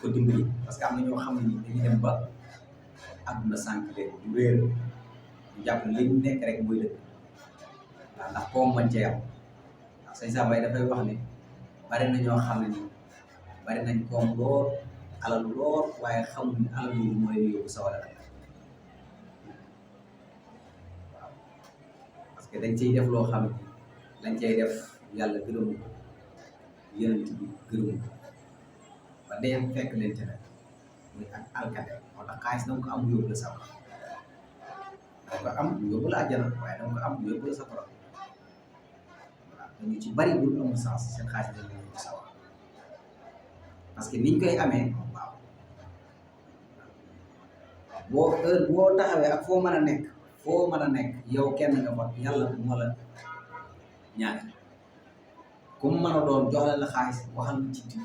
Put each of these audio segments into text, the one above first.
ko dimbali parce que am na ñoo xam ne ni dañuy dem ba àdduna sànq leen du réer ñu jàpp ne li ñu nekk rek mooy dëgg waaw ndax koom man cee am ndax sëñ Samba dafay wax ne bari na ñoo xam ne ni bari nañ koom lool alal lool waaye xamul ne alal yi moo leen yóbbu sawara la waaw parce que dañ ciy def loo xam ne lañ cay def yàlla gërëmu ko yonent bi gërëmu ko ba dee fekk leen ci nag muy ak alkate moo tax xaalis danga ko am yóbbu la sawara danga ko am yóbbu la àjjana waaye danga ko am yóbbu la sawara voilà dañu ci bari bu amul sens seen xaalis dañ leen yóbbu sawara parce que niñ koy amee waaw boo heure boo taxawee ak foo mën a nekk yow kenn nga fa yàlla moo la ñaari comme mën a doon jox la xaalis waxal ci ti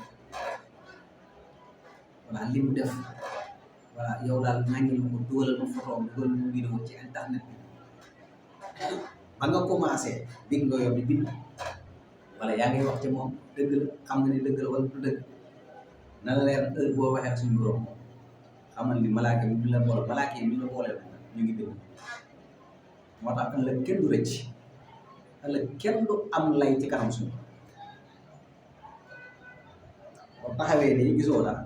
voilà li mu def voilà yow daal nangil ma ko dugalal ma photo dugal ma vidéo ci internet bi ba nga commencé big nga yow di bind wala yaa ngi wax ci moom dëgg la xam nga ni dëgg la wala du dëgg na la leer heure boo waxee ak suñu borom xamal ni malaaka yi la boole malaaka yi la booleel ñu ngi bind moo tax ëllëg kenn du rëcc ëllëg kenn du am lay ci kanam suñu boo taxawee nii gisoo dara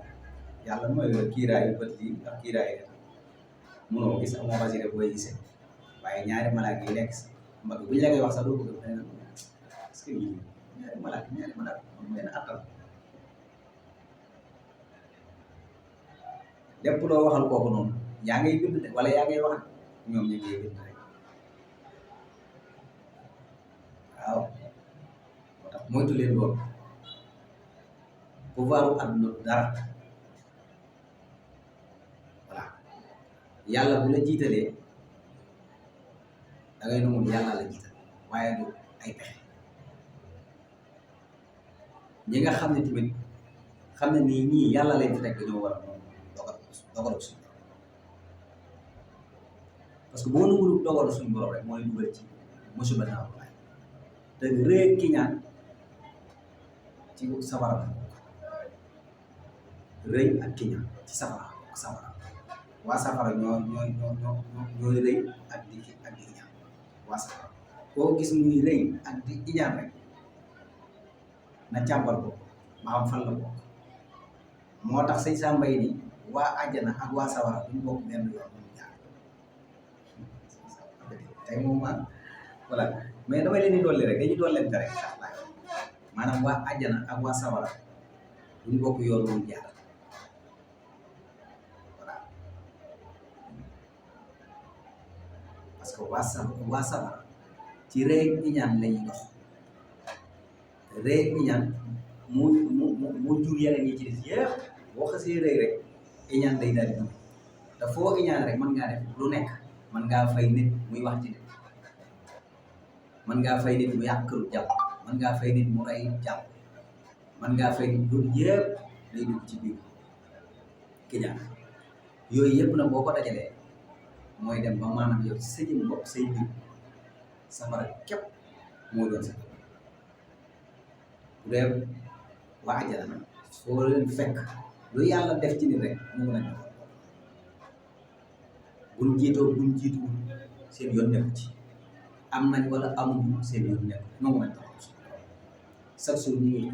yàlla mooy kiiraayu bët yi ak kiiraayu mënoo gis amoo basire booy gisee waaye ñaari malaaka yi nekk mbagg bu ñu la koy wax sax doo bëgg a parce que ñaari malaaka moom leen attal lépp loo waxal kooku noonu yaa ngay bind de wala yaa ngay wax ñoom ñu ngi bind rek waaw moo tax moytu leen loolu pouvoiru àdduna dara voilà yàlla bu la jiitalee da ngay nangu yàlla la jiital waaye du ay pexe ñi nga xam ne tamit xam ne nii ñii yàlla lañ fi teg dañoo war a dogal suñu borom parce que boo nangul dogal suñu borom rek moo lay dugal ci musiba naaw laay te réeg ki ñaan ci safara la rëy ak ki ñaan ci safara waa safara ñooy rëy ak di ñaan waa safara koo gis muy rëy ak di ñaan rek na càmbal ko ma xam fan la bokk moo tax sëñ Samba yi ni waa àjjana ak waa sawara duñ bokk benn yoon bu ñu jaar tey moom voilà mais damay leen di dolli rek dañuy dollente rek sax maanaam waa àjjana ak waa sawara duñ bokk yoon bu ñu jaar voilà parce que waa sawara ci réeg iñaan lañuy dox réeg iñaan mu jur yeneen yi ci des yëpp boo xasee rëy rek iñaan day daal di dugg te foo iñaan rek mën ngaa def lu nekk mën ngaa fay nit muy wax ci nit mën ngaa fay nit mu yàqalu jàpp mën ngaa fay nit mu rey jàpp mën ngaa fay nit loolu yëpp day dugg ci biir kiñaan yooyu yëpp nag boo ko dajalee mooy dem ba maanaam yow ci sa jëm bopp say biir safara képp moo doon sa bu dee waa àjjana nag foo leen fekk lu yàlla def ci nit rek mu mën a jox buñ jiitoo buñ jiituwul seen yoon nekku ci am nañ wala amuñu seen yoon nekku ci moom lañ taxaw chaque jour ñu ngi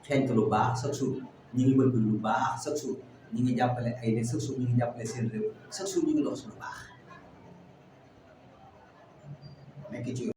xeeñtu lu baax chaque jour ñu ngi bëgg lu baax chaque jour ñu ngi jàppale ay ne chaque jour ñu ngi jàppale seen réew chaque jour ñu ngi dox su lu baax nekk ci